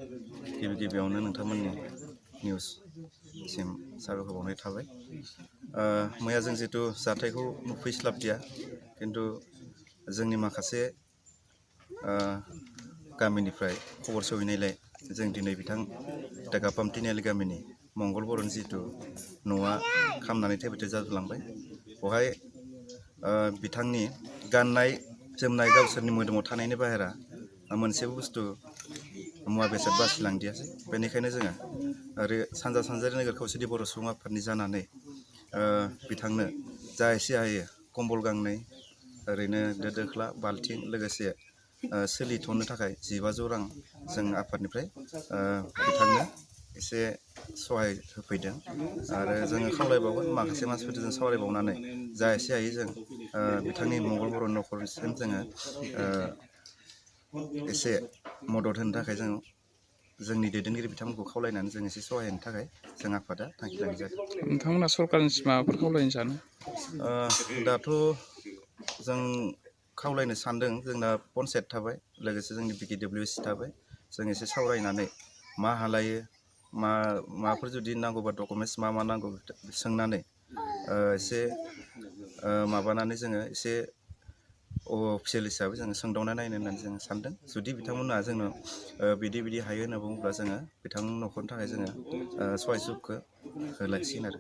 गिबियावनो नोंथांमोननि निउससिम साबायखर बावनाय थाबाय। मैया जों जितु जाथायखौ नुफैस्लाबदिया, खिन्थु जोंनि माखासे गामिनिफ्राय खबर सहैनायलाय जों दिनै बिथां दागापाम तिनिआलि गामिनि मंगल बर'नि जितु न'आ खामनानै थेर बेथेर जाजोबलांबाय, बेवहाय बिथांनि गाननाय जोमनाय गावसोरनि मोदोमाव थानायनि बाहेरा मोनसेबो बुस्थु मुवा बेसाद बासिलांदियासै। बेनिखायनो जोङो आरो सानजारि नोगोर खौसेथि बर' सुबुं आफादनि जानानै बिथांनो जा एसे हायो कम्बल गांनै, ओरैनो दो दोख्ला, बाल्थिं, लोगोसे सोलिथ'नो थाखाय 1500 रां जों आफादनिफ्राय बिथांनो एसे सहाय होफैदों। आरो जोङो खावलायबावगोन माखासे मानसिफोरजों सावरायबावनानै जा एसे हायो जों बिथांनि मंगल बर' न'खरसिम जोङो एसे मदद होनो थाखाय जों जोंनि दैदेनगिरि बिथांमोनखौ खावलायनानै जों एसे सहाय होनो थाखाय जों आफादा थांखि लानाय जादों। नोंथांमोना सरकारनिसिम माबाफोर खावलायनो सानो? दाथ' जों खावलायनो सानदों, जोंना पन्सायत थाबाय, लोगोसे जोंनि BKWC थाबाय। जों एसे सावरायनानै मा हालायो, माबाफोर जुदि नांगौबा डकुमेन्टस मा नांगौ सोंनानै एसे माबानानै जोङो एसे अफिसियेल हिसाबै जोङो सोंदावना नायनो होननानै जों सानदों। जुदि बिथांमोना जोंनो बिदि हायो होनना बुङोब्ला जोङो बिथांमोननि न'खरनि थाखाय जोङो सहाय सुखखौ होलांसिगोन आरो।